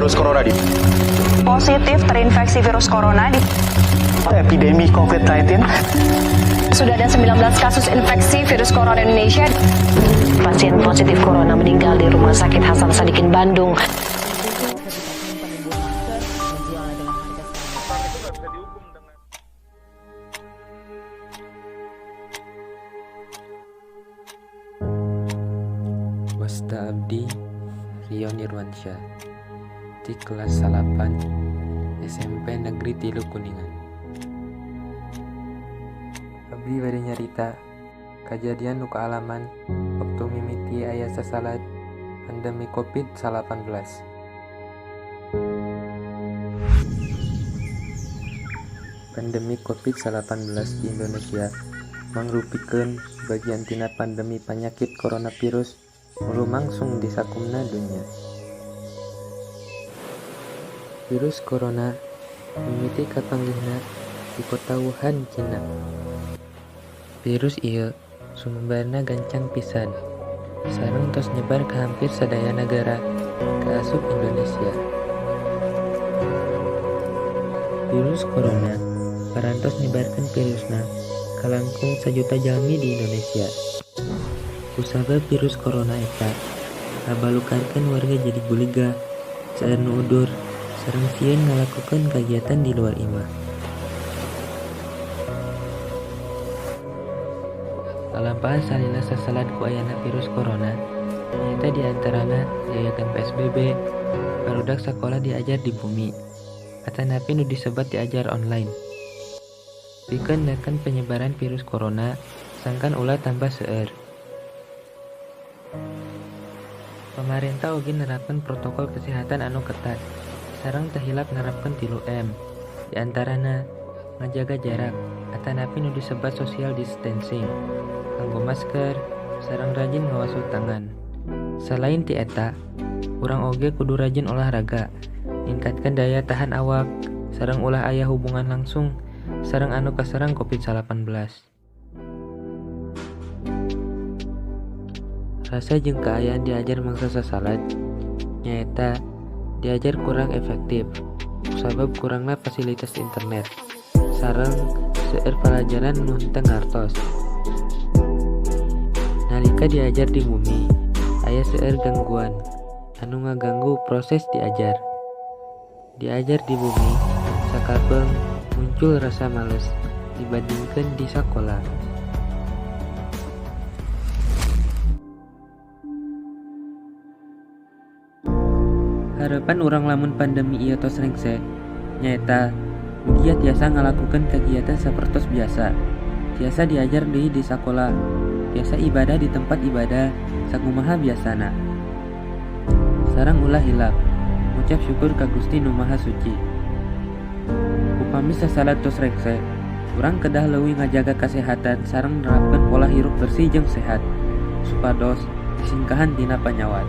Virus corona di Positif terinfeksi virus corona di epidemi COVID-19. Sudah ada 19 kasus infeksi virus corona Indonesia. Pasien positif corona meninggal di Rumah Sakit Hasan Sadikin, Bandung. Penimbun masker menjualnya dengan harga Wasta abdi Rio Nirwansyah ti kelas 9 SMP Negeri 3 Kuningan. Abdi bade nyarita kajadian nu kaalaman waktu mimiti aya sasalad pandemi Covid-19. Pandemi Covid-19 di Indonesia mangrupikeun bagian tina pandemi panyakit coronavirus nu lumangsung di sakumna dunya. Virus corona mimiti kapanggihna di kota Wuhan, Cina. Virus ieu sumebarna gancang pisan sareng tos nyebar ka hampir sadaya nagara, kaasup Indonesia. Virus corona parantos nyebarkeun virusna ka langkung sajuta jalmi di Indonesia. Kusabab virus corona eta ngabalukarkeun warga jadi guligah, seueur nu udur, sareng sieun ngalakukeun kagiatan di luar imah. Lalampahan salila sasalad ku ayana virus corona, nyaeta diantarana diayakeun PSBB, barudak sakola diajar di bumi, atanapi nu disebat diajar online. Pikeun neken penyebaran virus corona sangkan ulah tambah seueur. Pamarentah oge nerapkeun protokol kesehatan anu ketat, sareng teu hilap nerapkeun 3M, diantarana ngajaga jarak atanapi nu disebat social distancing, nganggo masker, sareng rajin ngawasuh tangan. Salain ti eta, urang oge kudu rajin olahraga, ningkatkeun daya tahan awak, sareng ulah aya hubungan langsung sareng anu kaserang Covid-19. Rasa jeung kaayaan diajar mangsa sasalad nyaeta diajar kurang efektif kusabab kurangna fasilitas internet sareng seueur palajaran nu henteu ngartos. Nalika diajar di bumi, aya seueur gangguan anu ngaganggu proses diajar. Diajar di bumi sakapeung muncul rasa males dibandingkeun di sakola. Harepan urang lamun pandemi ieu tos rengse nyaeta mugia tiasa ngalakukeun kagiatan sapertos biasa, tiasa diajar deui di sakola, tiasa ibadah di tempat ibadah sakumaha biasana. Sareng ulah hilap ngucap syukur ka Gusti Nu Maha Suci. Upami sasalad tos rengse, urang kedah leuwih ngajaga kasehatan sareng nerapkeun pola hirup bersih jeung sehat supados disingkahan tina panyawat.